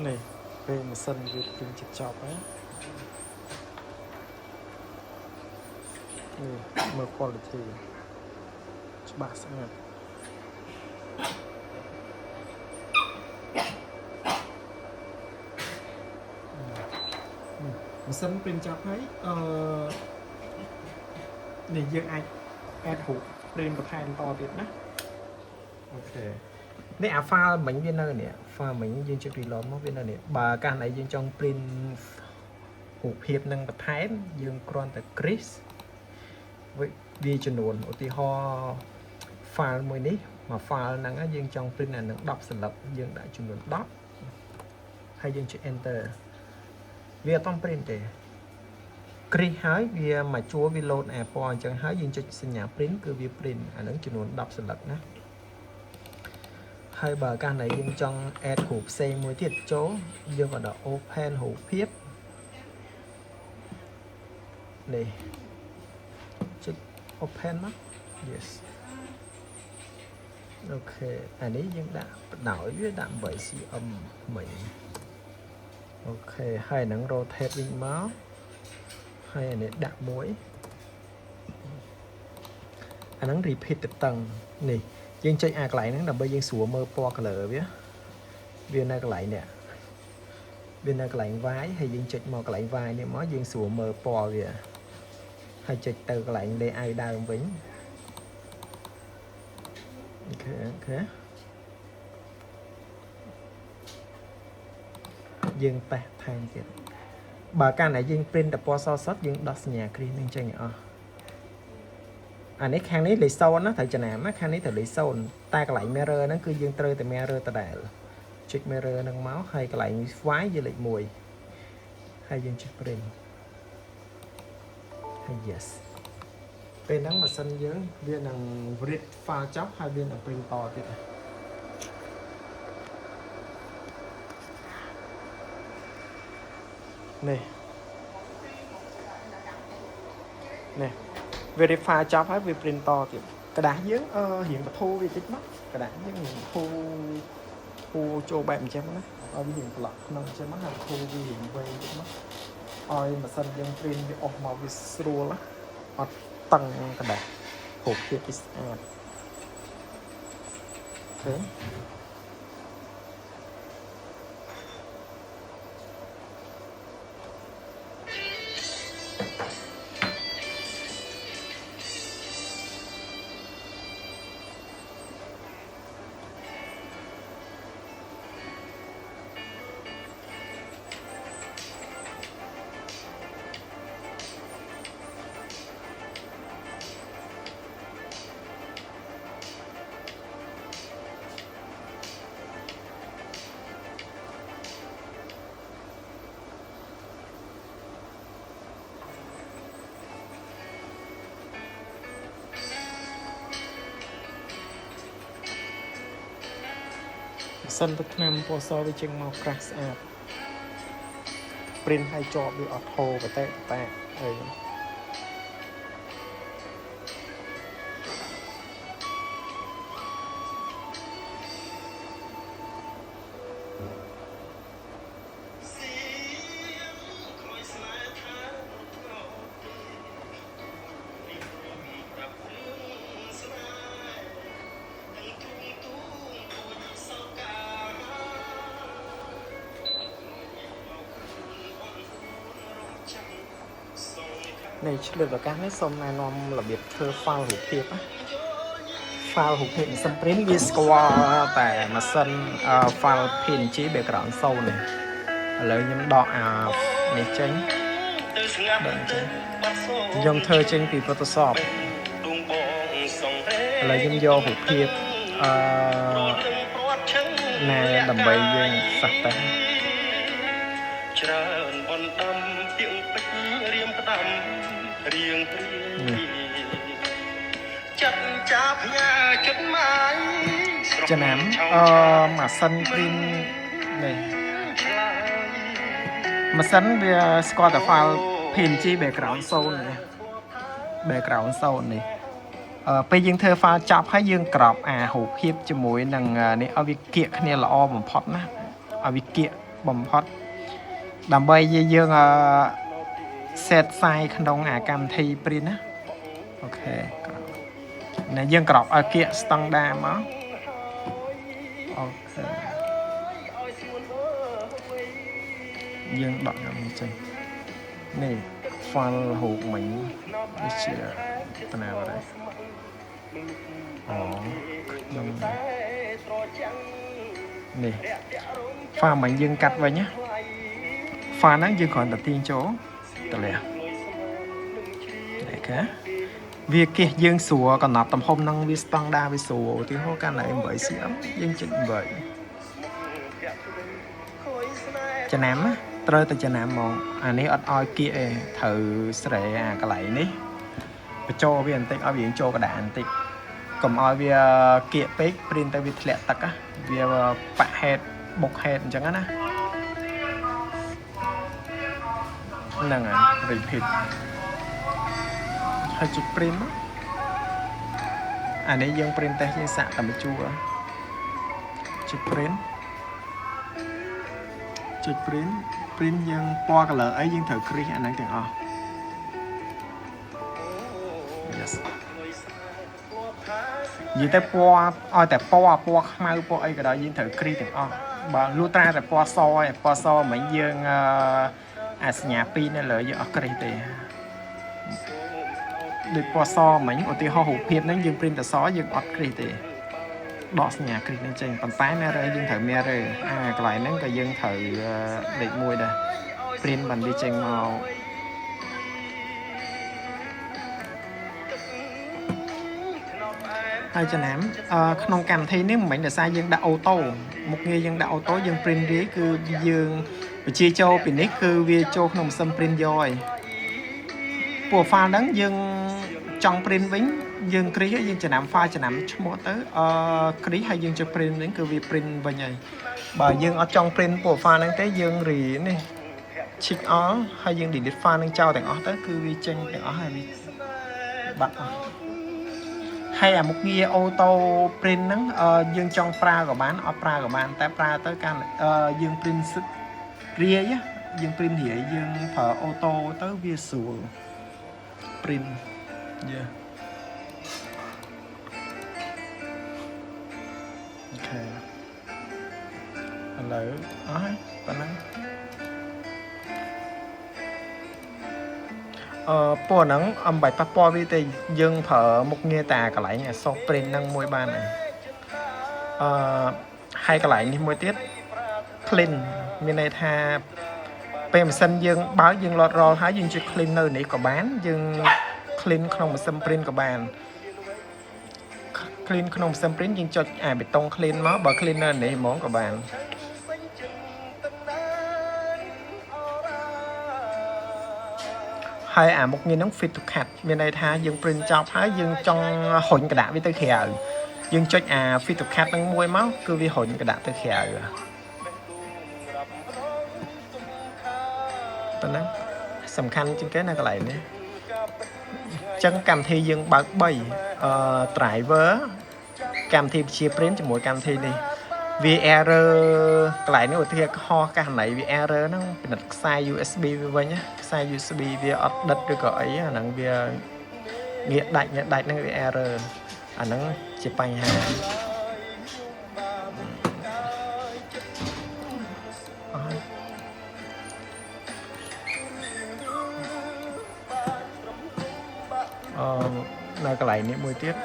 នេះពេលម៉ាស៊ីនវា print ជិតចប់ហើយនេះមើល quality ច្បាស់ស្អាតនេះម៉ាស៊ីន print ចប់ហើយអឺនេះយើងអាច add រូប print បន្ថែមតទៀតណាOK នេះអា file មិញវានៅនេះ file មិញយើងចុច reload មកវានៅនេះបើកាលណាយើងចង់ print រូបភាពនឹងបន្ថែមយើងគ្រាន់តែ crease វាចំនួនឧទាហរណ៍ file មួយនេះមួយ file ហ្នឹងយើងចង់ print អានឹង10សន្លឹកយើងដាក់ចំនួន10ហើយយើងចុច enter វាអត់ត print ទេ គ្រីសហើយវាមកជួរវា load អាពណ៌អញ្ចឹងហើយយើងចុចសញ្ញា print គឺវា print អាហ្នឹងចំនួន10សន្លឹកណាហើយបើកាលណាយើងចង់ add រូបផ្សេងមួយទៀតចូលយើងក៏ដល់ open រូបភាពនេះចុច open មក yes OK អានេះយើងដាក់បដោយវាដាក់ 8 cm មិញ OK ហើយហ្នឹង rotate វិញមកហើយអានេះដាក់មួយអាហ្នឹង repeat ទៅតឹងនេះយើងចុចអាកន្លែងហ្នឹងដើម្បីយើងស្រួលមើលពណ៌ color វាវានៅកន្លែងនេះវានៅកន្លែង Y ហើយយើងចុចមកកន្លែង Y នេះមកយើងស្រួលមើលពណ៌វាហើយចុចទៅកន្លែង layout ដើមវិញ OK យើងតេស្តថែមទៀតបើកាលណាយើង print តែពណ៌សសុទ្ធយើងដោះសញ្ញាគ្រីសនឹងចេញឲ្យអស់អានេះខាងនេះលេខ0ណាត្រូវចំណាំណាខាងនេះត្រូវលេខ0តែកន្លែង mirror ហ្នឹងគឺយើងត្រូវតែ mirror ដដែលចុច mirror ហ្នឹងមកហើយកន្លែង Y យើងលេខ1ហើយយើងចុច print ហើយ yes ពេលហ្នឹងម៉ាស៊ីនយើងវានឹង read file ចប់ហើយវានឹង print តទៀតណានេះនេះ verify ចប់ហើយវា print តទៀតក្រដាសយើងអឺរៀងបធូរវាតិចមកក្រដាសយើងរៀងធូរធូរចូលបែបអញ្ចឹងណាឲ្យវារៀងប្រឡក់ក្នុងអញ្ចឹងមកហើយធូរវារៀងវែងតិចមកឲ្យម៉ាស៊ីនយើង print វាអស់មកវាស្រួលណាអត់តឹងក្រដាសរូបភាពវាស្អាត OK ម៉ាស៊ីនទឹកថ្នាំពណ៌សវាចេញមកក្រាស់ស្អាត print ឲ្យជាប់វាអត់ហូរបតែតែអីនេះឆ្លៀតឱកាសនេះសូមណែនាំរបៀបធ្វើ file រូបភាពណា file រូបភាពម៉ាស៊ីន print វាស្គាល់តែម៉ាស៊ីន file PNG background 0នេះឥឡូវខ្ញុំដកអានេះចេញដកចេញខ្ញុំធ្វើចេញពី Photoshop ឥឡូវខ្ញុំយករូបភាពអឺណែដើម្បីយើងសាស់តេស្ត ច្រើនបណ្ដាំទៀងពេជ្ររៀមផ្ដាំរៀងព្រៀងចិត្តចាផ្ញើចិត្តម៉ាយ ចំណាំអឺម៉ាស៊ីន print នេះម៉ាស៊ីនវាស្គាល់តែ file PNG background 0នេះ background 0នេះអឺពេលយើងធ្វើ file ចប់ហើយយើងក្របអារូបភាពជាមួយនឹងនេះឲ្យវាគៀកគ្នាល្អបំផុតណាឲ្យវាគៀក បំផុតដើម្បីយើងអឺ set size ក្នុងអាកម្មវិធី print ណា OK ណាយើង crop ឲ្យគៀក standard មក OK យើងដកយកនេះចេញនេះ file រូបមិញនេះជាតាណាបាត់ហើយអូខ្ញុំនេះ file មិញយើងកាត់វិញណា file ហ្នឹងយើងគ្រាន់តែទាញចូលតម្លាក់OK វាគៀសយើងស្រួលកំណត់ទំហំហ្នឹងវាស្តង់ដាវាស្រួលឧទាហរណ៍កាន់តែ8 cm យើងចុច8ចំណាំណាត្រូវតែចំណាំហ្មងអានេះអត់ឲ្យគៀកទេត្រូវស្រែអាកន្លែងនេះបញ្ចូលវាបន្តិចឲ្យវាចូលកដាបន្តិចកុំឲ្យវាគៀកពេក print ទៅវាធ្លាក់ទឹកណាវាបាក់ហេតបុកហេតអញ្ចឹងណាហ្នឹងហើយ repeat ហើយចុច print មកអានេះយើង print តេស្តយើងសាក់តែមួយជួរចុច print ចុច print print យើងពណ៌ color អីយើងត្រូវគ្រីសអាហ្នឹងទាំងអស់ Yes និយាយទៅពណ៌ឲ្យតែពណ៌ពណ៌ខ្មៅពណ៌អីក៏ដោយយើងត្រូវគ្រីសទាំងអស់បើលុះត្រាតែពណ៌សឯងពណ៌សមិញយើងអឺអាសញ្ញាពីរនៅលើយើងអត់គ្រីសទេដូចពណ៌សមិញឧទាហរណ៍រូបភាពហ្នឹងយើង print តែសយើងអត់គ្រីសទេដកសញ្ញាគ្រីសហ្នឹងចេញប៉ុន្តែ mirror យើងត្រូវ mirror អាកន្លែងហ្នឹងក៏យើងត្រូវលេខ1ដែរ print បានវាចេញមកហើយចំណាំអឺក្នុងកម្មវិធីនេះមិនមែនដោយសារយើងដាក់ auto មុខងារយើងដាក់ auto យើង print រាយគឺយើងបញ្ជាចូលពីនេះគឺវាចូលក្នុងម៉ាស៊ីន print យកហើយពួក file ហ្នឹងយើងចង់ print វិញយើងគ្រីសយើងចំណាំ file ចំណាំឈ្មោះទៅអឺគ្រីសហើយយើងចុច print វិញគឺវា print វិញហើយបើយើងអត់ចង់ print ពួក file ហ្នឹងទេយើងរីនេះ check all ហើយយើង delete file ហ្នឹងចោលទាំងអស់ទៅគឺវាចេញទាំងអស់ហើយវាបាត់អស់ហើយអាមុខងារ auto print ហ្នឹងយើងចង់ប្រើក៏បានអត់ប្រើក៏បានតែប្រើទៅកាន់យើង print សិរាយយើង print រាយយើងប្រើ auto ទៅវាស្រួល print yeah OK ឥឡូវអស់ហើយប៉ុណ្ណឹងអឺពណ៌ហ្នឹងអំបាច់ប៉ះពាល់វាទេយើងប្រើមុខងារតែកន្លែងអក្សរ print ហ្នឹងមួយបានហើយអឺហើយកន្លែងនេះមួយទៀត clean មានន័យថាពេលម៉ាស៊ីនយើងបើកយើងលោត roll ហើយយើងចុច clean នៅនេះក៏បានយើង clean ក្នុងម៉ាស៊ីន print ក៏បាន clean ក្នុងម៉ាស៊ីន print យើងចុចអាប៊ូតុង clean មកបើ clean នៅនេះហ្មងក៏បានហើយអាមុខងារហ្នឹង fit to cut មានន័យថាយើង print ចប់ហើយយើងចង់រុញក្រដាសវាទៅក្រៅយើងចុចអា fit to cut ហ្នឹងមួយមកគឺវារុញក្រដាសទៅក្រៅប៉ុណ្ណឹងសំខាន់ជាងគេនៅកន្លែងនេះអញ្ចឹងកម្មវិធីយើងបើក3អឺ driver កម្មវិធីវិជា print ជាមួយកម្មវិធីនេះវា error កន្លែងនេះឧទាហរណ៍ករណីវា error ហ្នឹងពិនិត្យខ្សែ USB វាវិញណាខ្សែ USB វាអត់ដិតឬក៏អីអាហ្នឹងវាងាកដាច់ងាកដាច់ហ្នឹងវា error អាហ្នឹងជាបញ្ហាអស់ហើយអឺនៅកន្លែងនេះមួយទៀត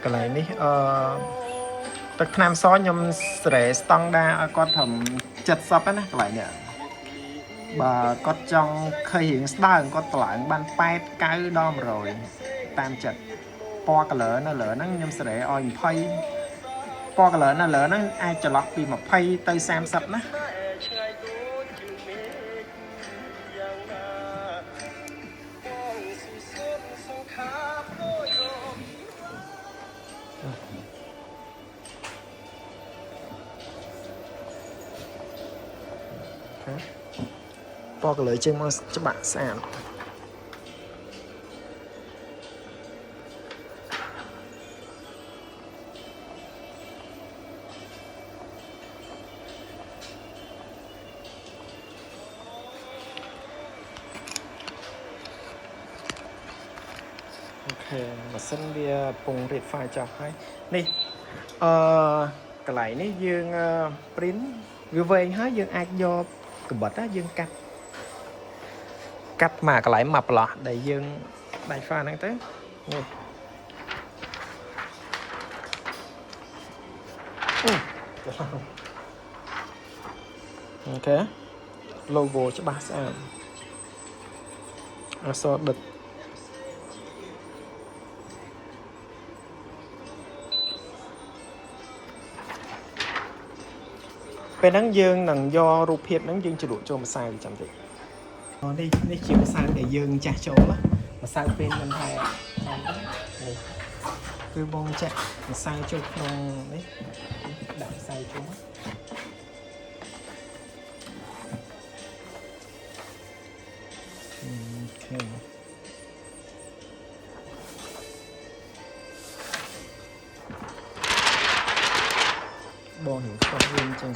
កន្លែងនេះអឺទឹកថ្នាំសខ្ញុំស្រែស្តង់ដាឲ្យគាត់ត្រឹម70ណាកន្លែងនេះបើគាត់ចង់ឃើញរៀងស្ដើងគាត់តម្លើងបាន8 9ដល់100តាមចិត្តពណ៌ color នៅលើហ្នឹងខ្ញុំស្រែឲ្យ20ពណ៌ color នៅលើហ្នឹងអាចចន្លោះពី20ទៅ30ណា ឆ្ងាយដូចជាមេឃយ៉ាងណាបងសុសុនសង្ខារដូចរំ ពណ៌ color ចេញមកច្បាក់ស្អាត OK ម៉ាស៊ីនវាពង read file ចប់ហើយនេះអឺកន្លែងនេះយើង print វាវែងហើយយើងអាចយកកបិតណាយើងកាត់កាត់មកកន្លែងមកប្រឡោះដែលយើងដាច់ file ហ្នឹងទៅនេះអូច្រឡំ OK logo ច្បាស់ស្អាតអក្សរដិត ពេលហ្នឹងយើងនឹងយករូបភាពហ្នឹងយើងជ្រលក់ចូលម្សៅចាំតិចនេះនេះជាម្សៅដែលយើងចាស់ចូលណាម្សៅពេលមិនថែចាំនេះគឺបងចាក់ម្សៅចូលក្នុងនេះដាក់ម្សៅចូលមក OK បងនឹងខ្វះវិញចឹង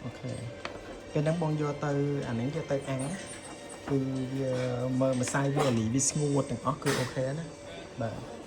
OK ពេលហ្នឹងបងយកទៅអាហ្នឹងយកទៅអាំងគឺវាមើលម្សៅវាអាលីវាស្ងួតទាំងអស់គឺ OK ណាបាទ។